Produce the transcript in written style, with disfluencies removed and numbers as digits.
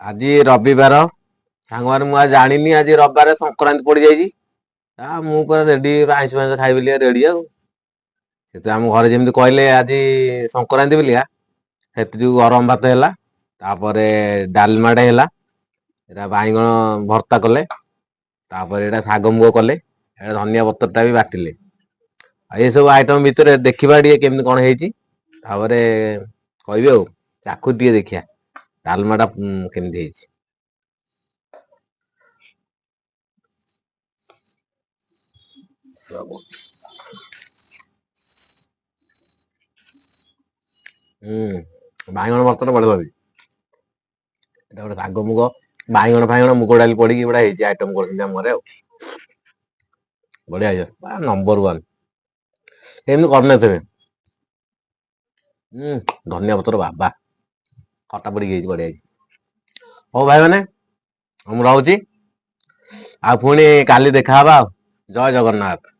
ଆଜି ରବିବାର ସାଙ୍ଗମାନେ, ମୁଁ ଆଉ ଜାଣିନି ଆଜି ରବିବାର ସଂକ୍ରାନ୍ତି ପଡ଼ିଯାଇଛି। ମୁଁ ପୁରା ରେଡି, ଆଇଁଷ ଫାଇଁଷ ଖାଇବି ବୋଲି ରେଡି। ଆଉ ସେଥିପାଇଁ ଆମ ଘରେ ଯେମିତି କହିଲେ ଆଜି ସଂକ୍ରାନ୍ତି ବୋଲିକା, ସେଥି ଯୋଗୁଁ ଗରମ ଭାତ ହେଲା, ତାପରେ ଡାଲମାଟେ ହେଲା, ଏଇଟା ବାଇଗଣ ଭର୍ତ୍ତା କଲେ, ତାପରେ ଏଇଟା ଶାଗ ମୁଗ କଲେ, ଏଇଟା ଧନିଆ ପତ୍ରଟା ବି ବାଟିଲେ। ଆଉ ଏସବୁ ଆଇଟମ ଭିତରେ ଦେଖିବା ଟିକେ କେମିତି କଣ ହେଇଛି, ତାପରେ କହିବି। ଆଉ ଚାଖୁ ଟିକେ ଦେଖିବା ଡାଲମାଟା କେମିତି ହେଇଛି। ହୁଁ, ବାଇଗଣ ଭର୍ତ୍ତାଟା ବଢିଆ ଲାଗୁଛି। ଏଇଟା ଗୋଟେ ଶାଗ ମୁଗ, ବାଇଗଣ ଫାଇଗଣ, ମୁଗ ଡାଲି ପଡିକି ଗୋଟେ ହେଇଛି, ଆଇଟମ କରୁଛନ୍ତି ଆମ ଘରେ। ଆଉ ବଢିଆ ହେଇଛି, ନମ୍ବର ୱାନ୍। ଏମିତି କରିନଥିବେ। ହୁଁ, ଧନିଆ ପତ୍ର ବାବା, ଖଟା ପଡିକି ହେଇଛି, ବଢିଆ ହେଇଛି। ହଉ ଭାଇମାନେ, ମୁଁ ରହୁଛି, ଆଉ ପୁଣି କାଲି ଦେଖାହବା। ଆଉ ଜୟ ଜଗନ୍ନାଥ।